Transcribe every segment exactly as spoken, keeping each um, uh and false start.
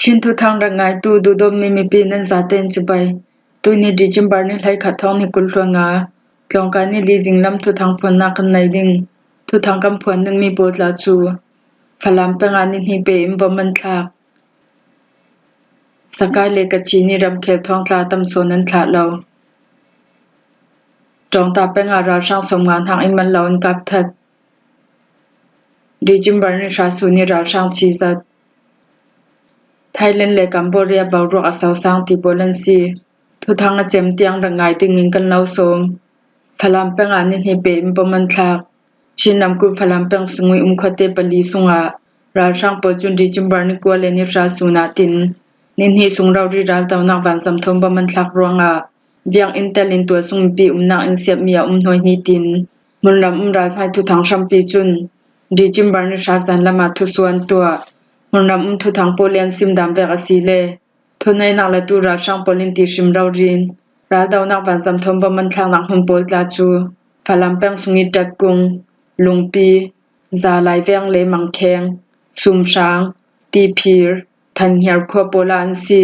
Chin thuthang rak ngaitu duhdawtmi mipi nan zatein cibai. Tuini December ni hleikhat thawng ni kul hluan nga, tlawngkai ni li zinglam thuthang phuannak kan nei ding. Thuthang kan phuan dingmi pawl tla cu Falam peng ah ni hnih pe in bom an thlak. Sakai le Kachi ni ramkhel thawng tla tam sawn an thlah lo. Ṭawngta peng ah ralhrang sawmnga hnak in man lo an kap that. December ni hra sun ni ralhrang chizat. Thailand le Cambodia boruak a sosang ti pawl an si. Thuthang a cem tiang rak ngai dingin kan lo sawm. Falam peng ah ni hnih pe in bom an thlak. Chin ramkulh Falam peng sung i um khuate pali sungah ralhrang pawl cun December ni kua le ni hra sun ah tin ni hnih sung rori raldonak vanzam thawn bom an thlak ruangah biakinn telin tualsung mipi umnak in siatmi a um hnuai hnih tin hmunram um ralhmai thuthang hrampi cun December ni hra zan lam ah thusuah an tuah. Hmunram um thuthang pawl le an sim dan vek a si le, thuneihnak latu ralhrang pawl in ti hrim rori in raldonak vanzam thawn bom an thlaknak hmun pawl tla cu Falam peng sung i Tat Kung, Lungpi, Zalai Veng le Mangkheng, Sumhrang, Tiphir, Thanhiar khua pawl ah an si.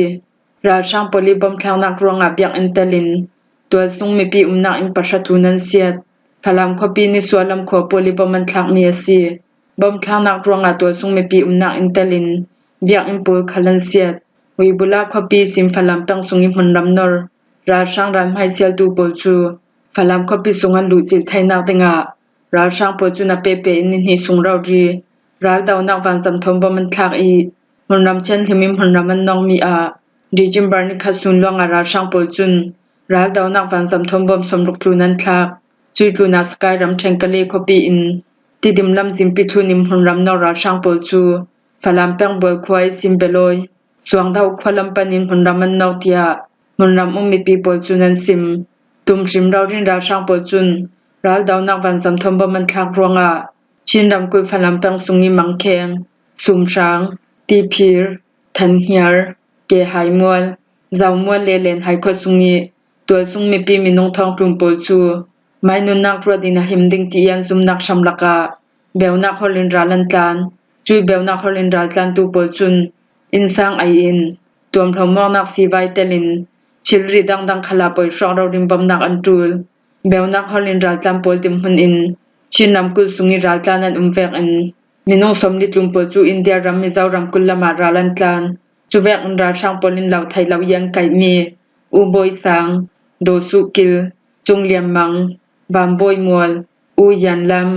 Ralhrang pawl i bom thlaknak ruangah biakinn telin tualsung mipi umnak inn pahra tlun an siat. Falam khuapi ni sualam khua pawl i bom an thlakmi a si. Bom thlaknak ruangah tualsung mipi umnak inn telin biakinn pawl khal an siat. Wibula khuapi sim Falam peng sung i hmunram nor ralhrang ralhmai sialtu pawl cu Falam khuapi sung an luhcilh theinak dingah ralhrang pawl cun a pehpeh in ni hnih sung rori raldonak vanzam thawn bom an thlak i hmunram thianghlim in hmunram an nongmi ah December ni khat sun luangah ralhrang pawl cun raldonak vanzam thawn bom sawmruk tlun an thlak. Cui tlunah Sakai ramṭhen Kale khuapi in Tidim lam zingpi thlun in hmunram nor ralhrang pawl cu Falam peng Bual khua i sim Belawi, Suangdauh khua lam pan in hmunram an nor tiah hmunram um mipi pawl cun an sim. Tum hrim rori in ralhrang pawl cun raldonak vanzam thawn bom an thlak ruangah Chin ramkulh Falam peng sung i Mangkheng, Sumhrang, Tiphir, Thanhiar, Kehai mual, Zau mual le Lenhai khua sung i tualsung mipi minung thawngtlun pawl cu mai nunnak ruat in a him ding ti i an zumnak hram lakah beunak holh in ral an tlan. Cui beunak holh in ral tlantu pawl cun innsang ei in tuamhlo mawknak sivai telin thilri dangdang khalah poi hrawk rori in bomnak an ṭul. Beunak holh in raltlan pawl dinhmun in Chin ramkulh sung i raltlan an um vekin minung sawmli tlun pawl cu India ram Mizoram kul lam ah ral an tlan. Cuvek in ralhrang pawl in lo thei lo i an kaihmi U Bawi Sang, Daw Suh Kil, Cung Lian Mang, Van Bawi Mual, U Yan Lam,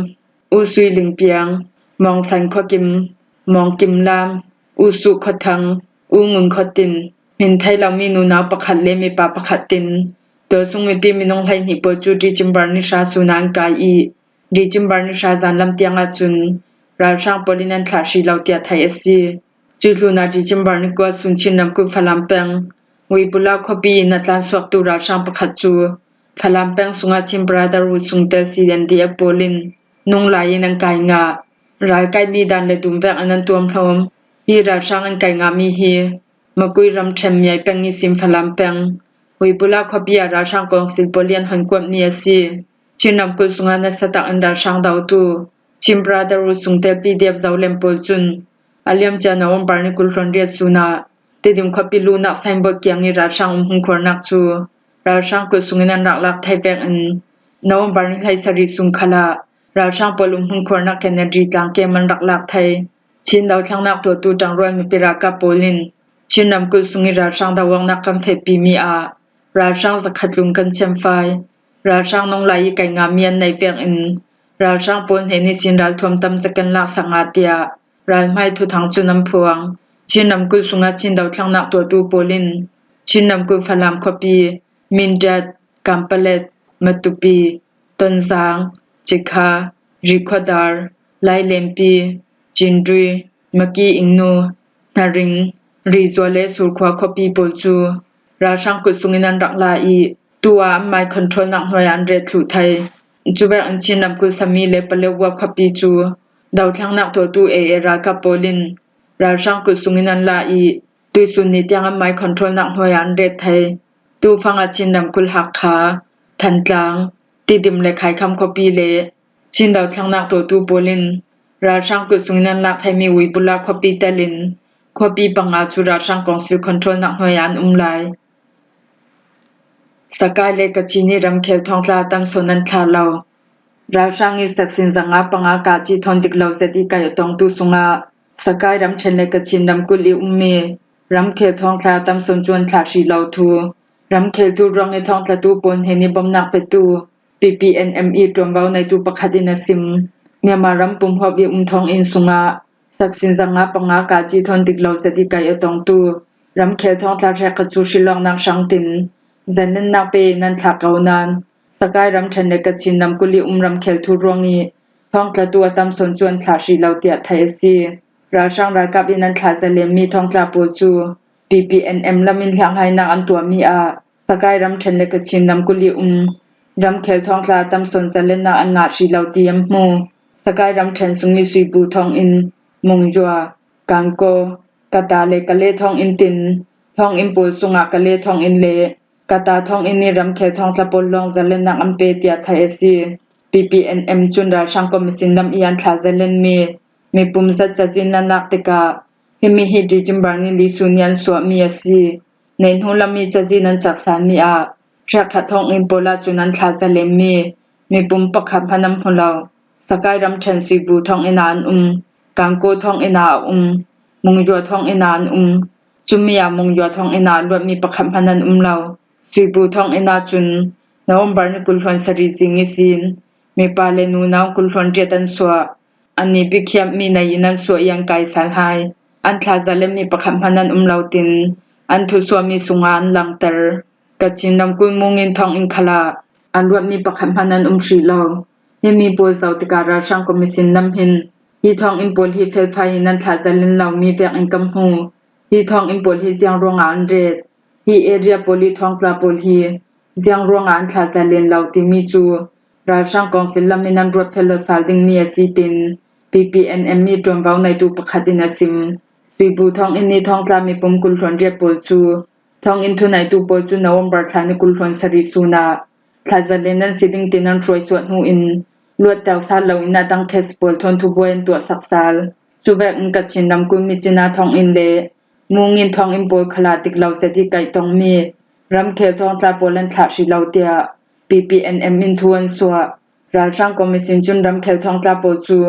U Sui Ling Piang, Mawng San Khua Kim, Mawng Kim Lam, U Suh Khua Thang, U Ngun Khua Tin, hmin thei lomi nunau pakhat le mipa pakhat tin tualsung mipi minung hleihnih pawl cu December ni hra sun ah an kai i, December ni hra zan lam tiang ahcun ralhrang pawl in an thlah hrih lo tiah theih a si. Cui tlunah December ni kua sun Chin ramkulh Falam peng Wibula khuapi in a tlansuaktu ralhrang pakhat cu Falam peng sungah Chin Brotherhood sungtel C N D F pawl in nung lai in an kai ngah. Ralkaihmi dan le dum vek in an tuamhlawm. Hi ralhrang an kai ngahmi hi Makui ramṭhen Miai peng ihsin Falam peng Wibula khuapi ah ralhrang kawngsil pawl i an honkuatmi a si. Chin ramkulh sungah nasa tak in ralhrang dotu Chin Brotherhood sungtel P D F Zoland pawl cun a liamcia November ni kul hluan riat sun ah Tidim khuapi luhnak signboard kiang i ralhrang um hmunkhuarnak cu ralhrang kulh sungin an rak lak thei vekin November ni hleisarih sun khal ah ralhrang pawl um hmunkhuarnak Kennedy tlang kem an rak lak thei. Chin dothlennak tuahtu ṭangrual mipi ralkap pawl in Chin ramkulh sung i ralhrang doawknak kan fehpimi ah ralhrang zakhat tlun kan chiamfai. Ralhrang nung lai i kai ngahmi an nei vekin ralhrang pawl hnen ihsin ralthuam tam zet kan laksak ngah tiah ralhmai thuthang cun an phuang. Chin ramkulh sungah Chin dothlennak tuahtu pawl in Chin ramkulh Falam khuapi, Mindat, Kanpalet, Matupi, Tonzang, Cikha, Rikhuadar, Lailempi, Cindui, Maki Ingnu, Hnaring, Rizua le Surkhua khuapi pawl cu ralhrang kulh sungin an rak la i, tu ah an mind controlnak hnuai ah an ret thluh thei. Cuvek in Chin ramkulh Sami le Paletwa khuapi cu dothlennak tuahtu A A ralkap pawl in ralhrang kulh sungin an la i, tuihsun ni tiang an mind controlnak hnuai ah an ret thei. Tufang ah Chin ramkulh Hakha, Thantlang, Tidim le Khaikham khuapi le Chin dothlennak tuahtu pawl in ralhrang kulh sungin an lak theimi Wibula khuapi telin Khuapi panga cu ralhrang kawngsil control nak hnuai ah an um lai. Sakai le Kachin i ramkhel thawngtla a tam sawn an thlah lo. Ralhrang i saksin zanga panga kah ci thawn dik lo zet i kaih a tongtu sungah Sakai ramṭhen le Kachin ramkulh i ummi ramkhel thawngtla a tam sawn cu an thlah hrih lo thu ramkhel thu ruang i thawngtlatu pawl hnen i bomnak petu P P N M i ṭuanvo neitu pakhat in a sim. Myanmar ram pumhuap i um thawnginn sungah saksin zanga panga kah ci thawn dik lo zet i kaih a tongtu ramkhel thawngtla hrekkhat cu hrilawknak hrang tin zanlennak pe in an thlah ko nain Sakai ramṭhen le Kachin ramkulh i um ramkhel thu ruang i thawngtlatu a tam sawn cu an thlah hrih lo tiah theih a si. Ralhrang ralkap in an thlah zalenmi thawngtla pawl cu P P N M lam in hlianghainak an tuahmi ah Sakai ramṭhen le Kachin ramkulh i um ramkhel thawngtla a tam sawn zalennak an ngah hrih lo ti an hmu. Sakai ramṭhen sung i Suibu thawnginn, Mungyua, Kangko, Kata le Kale thawnginn tin thawnginn pawl sungah Kale thawnginn le Kata thawnginn i ramkhel thawngtla pawl lawng zalennak an pe tiah theih a si. P P N M cun ralhrang commission lam i an thlah zalenmi mipum zat cazin an lak tikah himi hi December ni li sun i an suahmi a si. Neihnu lam i cazin an caksanmi ah hrekkhat thawnginn pawl ahcun an thlah zalenmi mipum pakhat hmanh an hmu lo. Sakai ramṭhen Suibu thawnginn ah an um, Kangko thawnginn ah a um, Mungyua thawnginn ah an um. Cumi ah Mungyua thawnginn ah a luatmi pakhat hmanh an um lo. Suibu thawnginn ahcun November ni kul hluan sarih zing ihsin mipa le nunau kul hluan riat an suah. Annih bikhiahmi nei in an suah i an kai sal hai. An thlah zalenmi pakhat hmanh an um lo tin an thusuahmi sungah an langter. Kachin ramkulh Mungin thawnginn khal ah a luatmi pakhat hmanh an um hrih lo. Himi pawl zoh tikah ralhrang commission lam hin hi thawnginn pawl hi felfai in an thlah zalen lomi vek in kan hmu. Hi thawnginn pawl hi ziang ruangah an ret? Hi area pawl i thawngtla pawl hi ziang ruangah an thlah zalen lo timi cu ralhrang kawngsil lam in an ruat fel lo sal dingmi a si tin P P N M i ṭuanvo neitu pakhat in a sim. Suibu thawnginn i thawngtla mipum kul hluan riat pawl cu thawnginn thuneitu pawl cu November thla ni kul hluan sarih sun ah thlah zalen an si ding tin an hruaisuah hnu in luatter sal loin a dang case pawl thawn thubuai an tuahsak sal. Cuvek in Kachin ramkulh Myitkyina thawnginn le Mungin thawnginn pawl khal ah dik lo zet i kaih tongmi ramkhel thawngtla pawl an thlah hrih lo tiah P P N M in thu an suah. Ralhrang commission cun ramkhel thawngtla pawl cu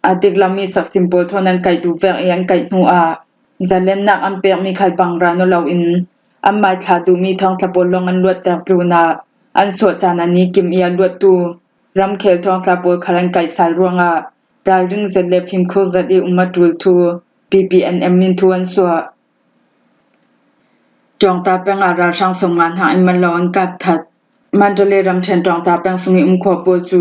a dik lomi saksin pawl thawn an kaih duh vek i an kaih hnu ah zalennak an pekmi khal bang ran aw loin anmai thlah duhmi thawngtla pawl lawng an luatter tlun ah an suah caan a ni kim i a luattu ramkhel thawngtla pawl khal an kaih sal ruangah ralring zet le fimkhur zet i um a ṭul thu P P N M in thu an suah. Ṭawngta peng ah ralhrang sawmnga hnak in man lo an kap that. Mandalay ramṭhen Ṭawngta peng sung i um khua pawl cu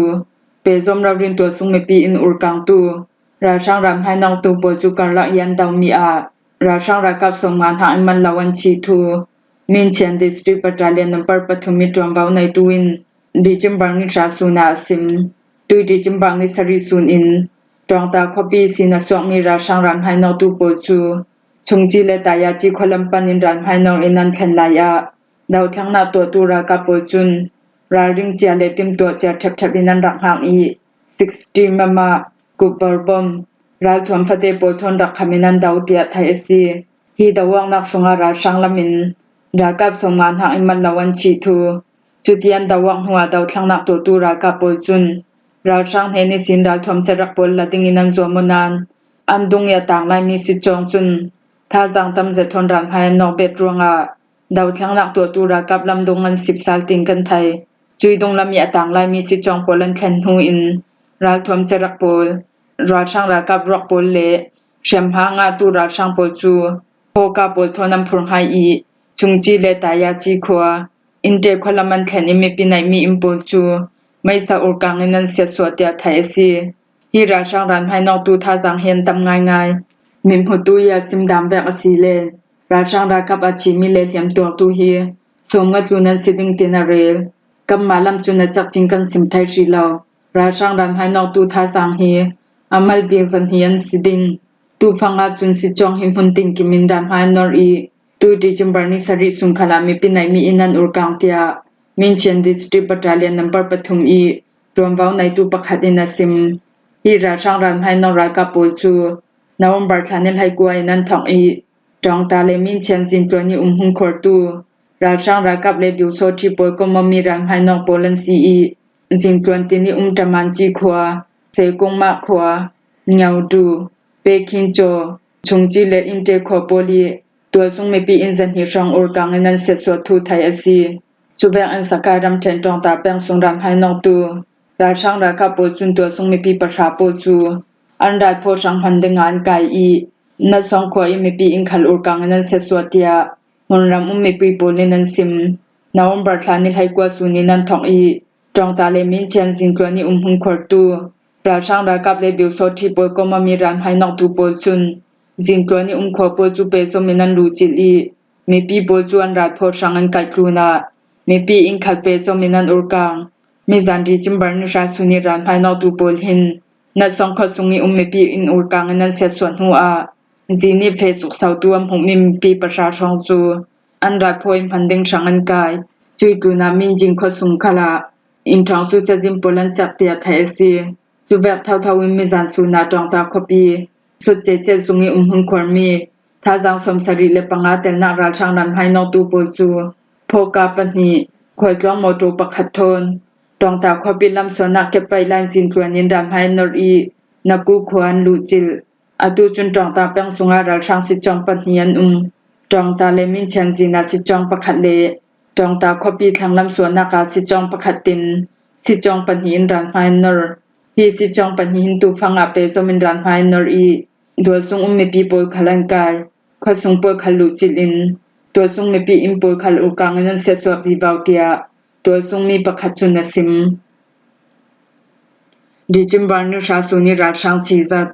pehzawm ralrin tualsung mipi in urkangtu ralhrang ral hmainawktu pawl cu karlak i an domi ah ralhrang ralkap sawmnga hnak in man lo an chih thu Minchian District Battalion number pathum i ṭuanvo neitu in December ni hra sun ah a sim. Tui December ni sarih sun in Ṭawngta khuapi sin a suakmi ralhrang ral hmainawktu pawl cu Chungci le Tayaci khualam pan in ral hmainawk in an thlen lai ah dothlennak tuahtu ralkap pawl cun ralring cia le timtuah cia ṭhepṭhep in an rak hngak i sixty mama, kup borbom, ralthuam fate pawl thawn rak kham in an do tiah theih a si. Hi doawknak sungah ralhrang lam in ralkap sawmnga hnak in man lo an chih thu. Cuti an doawk hnuah dothlennak tuahtu ralkap pawl cun ralhrang hnen ihsin ralthuam cerak pawl la dingin an zuam aw nain an dung i a tang laimi sitcawng cun thazang tam zet thawn ral hmai an nawk bet ruangah dothlennak tuahtu ralkap lam dung an sip sal tin kan thei. Cui dunglam i a tang laimi sitcawng pawl an thlen hnu in ralthuam cerak pawl, ralhrang ralkap ruak pawl le hriamhma ngahtu ralhrang pawl cu hawka pawl thawn an phurh hai i Chungci le Tayaci khua innte khualam an thlen i mipi neihmi inn pawl cu meisa urkang in an siatsuah tiah theih a si. Hi ralhrang ral hmainawktu thazang hi an tam ngaingai. Mithmutu i a sim dam vek a si le ralhrang ralkap a chimi le hliamtuartu hi sawmnga tlun an si ding tin a rel. Kanmah lam cun a cakcin kan sim thei hrih lo. Ralhrang ral hmainawktu thazang hi a mal bik zan hi an si ding. Tufang ahcun sitcawng hi hmun tinkim in ral hmai an nor i tui December ni sarih sun khal ah mipi neihmi in an urkang tiah Minchian District Battalion number pathum i ṭuanvo neitu pakhat in a sim. Hi ralhrang ral hmainawk ralkap pawl cu November thla ni hleikua in an thawk i Tawngta le Minchian zintluan i um hmun khuartu ralhrang ralkap le biusawṭhi pawl kawm awmi ralhmainawk pawl an si i, zintluan tin i um Tamanci khua, Sekungmah khua, Ngaudu, Pekhincaw, Chungci le Inte khua pawl i tualsung mipi in zahnih hrawng urkangin an siatsuah thu thei a si. Chuvek in Sakai ramṭhen Tawngta peng sung ralhmainawktu ralhrang ralkap pawl cun tualsung mipi pahra pawl cu an ralphaw hrang hman dingah an kai i, Natsawng khua i mipi in khal urkangin an siatsuah tiah hmunram um mipi pawl in an sim. November thla ni hleikua sun in an thawk i, Tawngta le Minchian zintluan i um hmun khuartu ralhrang ralkap le biusawṭhi pawl kawm awmi ralhmainawktu pawl cun zintluan i um khua pawl cu pehzom in an luhcilh i, mipi pawl cu an ralphaw hrang an kaihtlun ah, mipi in khal pehzom in an urkang. Mizan December ni hra sun i ralhmainawktu pawl hin Natsawng khuasung i um mipi in urkangin an siatsuah hnuah, zini feh suksautu an hmuhmi mipi pahra hrawng cu an ralphaw i hman ding hrang an kai. Cuih tlunah Minjing khuasung khalah innṭhawng su cazin pawl an cek tiah theih a si. Cuvek thotho in mizan sun ah Tawngta khuapi sutcecet sung i um hmun khuarmi thazang sawmsarih le panga telnak ralhrang ralhmainawktu pawl cu phawka pahnih, khualtlawng mawṭaw pakhat thawn Tawngta khuapi lam sualnak kep paih lai zintluan in ralhmai an nor i, Naku khua an luhcilh. Atu cun Tawngta peng sungah ralhrang sitcawng pahnih an um. Tawngta le Minchian zin ah sitcawng pakhat le Tawngta khuapi thlanglam suahnak ah sitcawng pakhat tin sitcawng pahnih in ralhmai an nor. Hi sitcawng pahnih hin tufang ah pehzom in ralhmai an nor i, tualsung um mipi pawl khal an kai. Khuasung pawl khal luhcilh in tualsung mipi inn pawl khal urkangin an siatsuah vivo tiah tualsung mi pakhat cun a sim. December ni hra sun i ralhrang cizat.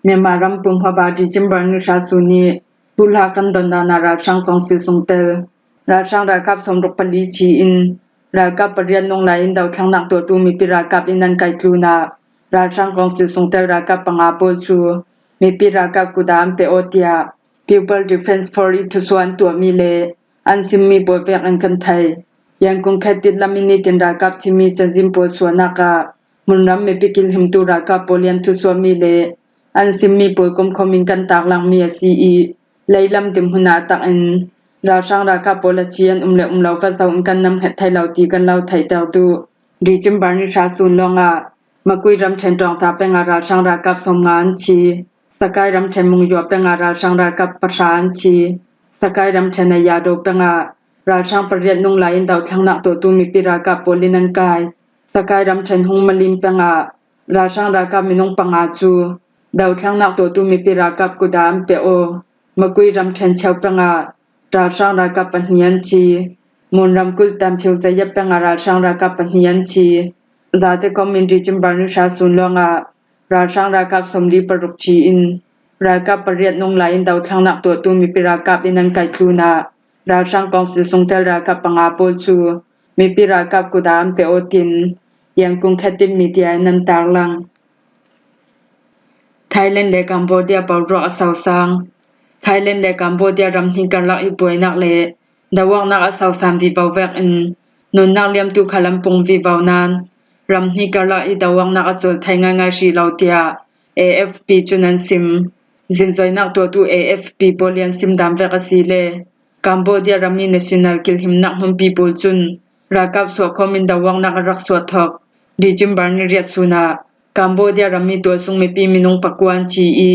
Myanmar ram pumhawba December ni hra sun i thuhla kan don dan ah ralhrang kawngsil sungtel ralhrang ralkap sawmruk pali ci in ralkap pariat nung lai in dothlennak tuahtu mipi ralkap in an kaihtlun ah, ralhrang kawngsil sungtel ralkap panga pawl cu mipi ralkap kut ah an pe aw tiah People Defence Force i thusuah an tuahmi le an simmi pawl vekin kan thei. Yangon Khetit lam i nitin ralkap chimmi cazin pawl suahnak ah hmunram mipi kilhimtu ralkap pawl i an thusuahmi le an simmi pawl komkhawm in kan taklangmi a si i, leilam dinhmun ah a tak in ralhrang ralkap pawl a ci an um le um lo va zoh in kan nam hnget thei lo ti kan lo theihtertu. December ni hra sun lawngah Makui ramṭhen Tawngta peng ah ralhrang ralkap sawmnga an thi. Sakai ramṭhen Mungyua peng ah ralhrang ralkap pahra an thi. Sakai ramṭhen Ayado peng ah ralhrang pariat nung lai in dothlennak tuahtu mipi ralkap pawl in an kai. Sakai ramṭhen Hungmalim peng ah ralhrang ralkap minung panga cu dothlennak tuahtu mipi ralkap kut ah an pe aw. Makui ramṭhen Cheu peng ah ralhrang ralkap pahnih an thi. Mun ramkulh Tanphio Zayat peng ah ralhrang ralkap pahnih an thi. Zate kom in December ni hra sun lawngah ralhrang ralkap sawmli paruk thi in ralkap pariat nung lai in dothlennak tuahtu mipi ralkap in an kaihtlun ah, ralhrang kawngsil sungtel ralkap panga pawl cu mipi ralkap kut ah an pe aw tin Yangon Khetit media in an tarlang. Thailand le Cambodia boruak a sosang. Thailand le Cambodia ram hnih karlak i buainak le doawknak a sosang vivo vekin nunnak liamtu khal an pung vivo nain ram hnih karlak i doawknak a cawl thei ngaingai hrih lo tiah A F P cun an sim. Zingzoinak tuahtu A F P pawl i an sim dan vek a si le Cambodia ram i national kilhimnak hmunpi pawl cun ralkap suahkhawm in doawknak a rak suah thawk. December ni riat sun ah Cambodia ram i tualsung mipi minung pakua an thi i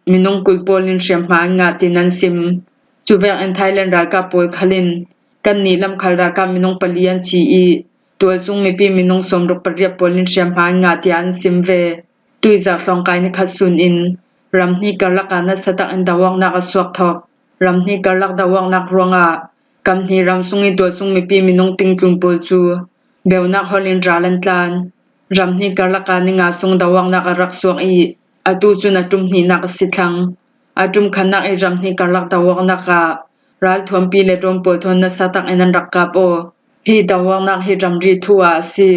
minung kul pawl in hriamhma an ngah tin an sim. Cuvek in Thailand ralkap pawl khal in kannih lam khal ralkap minung pali an thi i tualsung mipi minung sawmruk pariat pawl in hriamhma an ngah tiah an sim ve. Tuizak tlawngkai ni khat sun in ram hnih karlak ah nasa tak in doawknak a suak thawk. Ram hnih karlak doawknak ruangah kam hnih ram sung i tualsung mipi minung tingtlun pawl cu beunak holh in ral an tlan. Ram hnih karlak ah ni nga sung doawknak a rak suak i atu cun a ṭum hnihnak a si thlang. A ṭum khatnak i ram hnih karlak doawknak ah ralthuampi le ṭawn pawl thawn nasa tak in an rak kap aw. Hi doawknak hi ramri thu ah a si.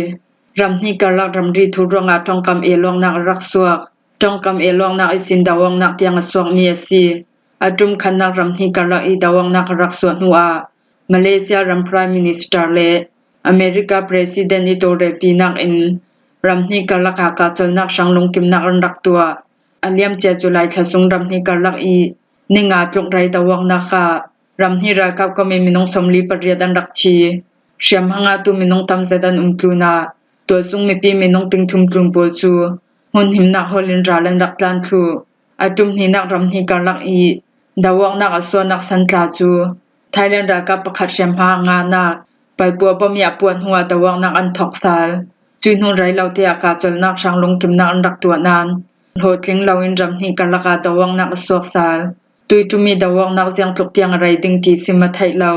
Ram hnih karlak ramri thu ruangah ṭongkam eluaknak a rak suak. Ṭongkam eluaknak ihsin doawknak tiang a suakmi a si. A ṭum khatnak ram hnih karlak i doawknak a rak suah hnuah Malaysia ram Prime Minister le America President i tawlrelpinak in ram hnih karlak ah kahcolhnak hrang lungkimnak an rak tuah. A liamcia cu Laithla sung ram hnih karlak i ni nga tluk rei dawawknak ah ram hnih ralkap kam i minung sawmli pariat an rak thi. Hriamhma ngahtu minung tam zet an um tlun ah, tualsung mipi minung ting thum tlun pawl cu hmun himnak hawl in ral an rak tlan thluh. A ṭum hnihnak ram hnih karlak i dawawknak a suahnak san tla cu Thailand ralkap pakhat hriamhma a ngahnak paipua bom i a puah hnu ah dawawknak an thawk sal. Cui hnu rei lo te ah kah colhnak hrang lungkimnak an rak tuah nain hlawhtling loin ram hnih karlak ah dawawknak a suak sal. Tui ṭum i dawawknak ziangtluk tiang a rei ding ti sim a theih lo.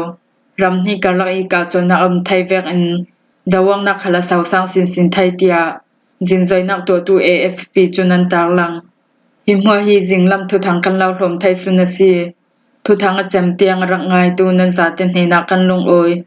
Ram hnih karlak i kah colhnak a um thei vekin dawawknak khal a sausang sinsin thei, tiah zingzoinak tuahtu A F P cun an tarlang. Hi hmuah hi zinglam thuthang kan lo hlawm thei sun a si. Thuthang a cem tiang a rak ngaitu nan zate hnenah kan lungawi.